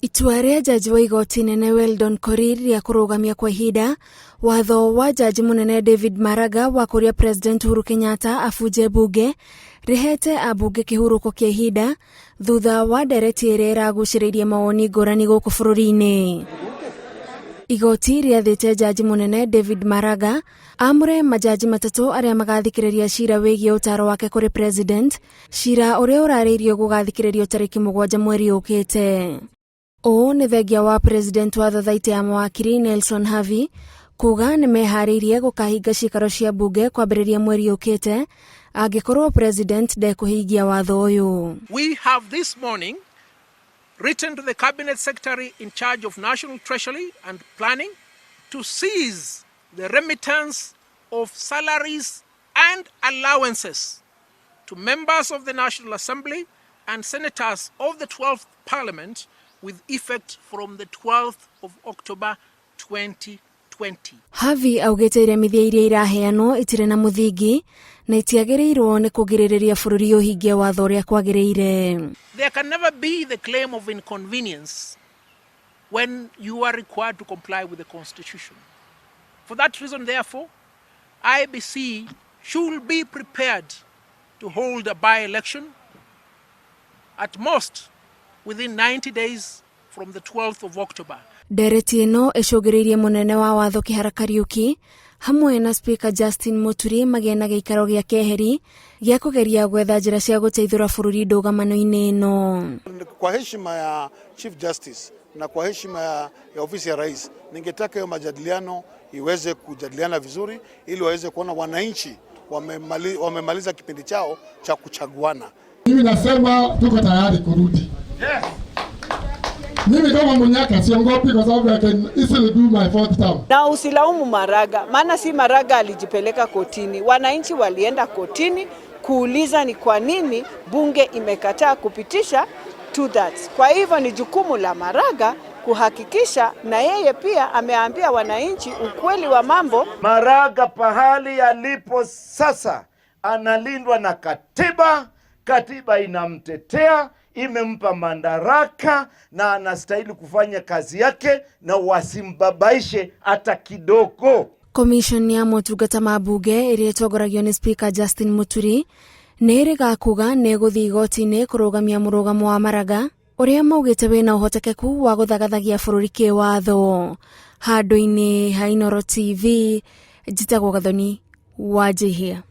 Itua rĩa jaji wa igoti nene Weldon Korir rĩa kũrũgamia kwa ihinda watho wa jaji mũnene David Maraga wa kũria President Uhuru Kenyatta abunje mbunge rĩhete ambunge kĩhurũko kĩa ihinda thutha wa ndereti ĩrĩa ĩragucĩrĩirie mawoni ngũrani gũkũ bũrũri-inĩ. Igoti rĩathĩte jaji mũnene David Maraga amũre majaji matatũ arĩa magathikĩrĩria cira wĩgiĩ ũtaaro wake kũrĩ president, cira ũrĩa ũrarĩirio gũgathikĩrĩrio tarĩki 7 mweri ũkĩte. Ũũ nĩ thengia wa president wa thothaitĩ ya mawakiri Nelson Havi kuga nĩ meharĩirie gũkahinga ciikaro cia mbunge kwambĩrĩria mweri ũkĩte angĩkorwo president ndekũhingia watho ũyũ. We have this morning written to the Cabinet Secretary in charge of National Treasury and Planning to cease the remittance of salaries and allowances to members of the National Assembly and senators of the 12th Parliament with effect from the 12th of October 2020. Havi augĩte iremithia iria iraheanwo itirĩ na mũthingi na itiagĩrĩirwo nĩ kũgirĩrĩria bũrũri ũhingie watho ũrĩa kwagĩrĩire. There can never be the claim of inconvenience when you are required to comply with the Constitution. For that reason, therefore, IEBC should be prepared to hold a by-election at most within 90 days from the 12th of October. Ndereti ĩno ĩcũngĩrĩirie mũnene wa watho Kĩhara Kariũki hamwe na Speaker Justin Muturi magĩe na gĩikaro gĩa keheri gĩa kũgeria gwetha njĩra cia gũteithũra bũrũri ndũgamano-inĩ ĩno. Kwa heshima ya Chief Justice na kwa heshima ya ofisi ya rais, ningetaka hiyo majadiliano iweze kujadiliana vizuri ili waweze kuona wananchi wamemaliza kipindi chao cha kuchaguana. Mimi nasema tuko tayari kurudi. Yes. Mimi kama Munyaka siogopi kwa sababu I can easily do my fourth term. Na usilaumu Maraga, maana si Maraga alijipeleka kotini. Wananchi walienda kotini kuuliza ni kwa nini bunge imekataa kupitisha 2/3. Kwa hivyo ni jukumu la Maraga kuhakikisha na yeye pia ameambia wananchi ukweli wa mambo. Maraga pahali alipo sasa analindwa na katiba, katiba inamtetea, imempa madaraka na anastahili kufanya kazi yake na wasimbabaishe hata kidogo. Commission ya motungata ma mbunge ĩrĩa ĩtongoragio nĩ Speaker Justin Muturi nĩ ĩrĩga kuga nĩ ĩgũthiĩ igoti-inĩ kũrũgamia mũrũgamo wa Maraga ũrĩa maugĩte wĩna ũhotekeku wa gũthagathagia bũrũri kĩwatho. Handũ-inĩ ha Inooro TV, njĩtagwo Gathoni wa Njihia.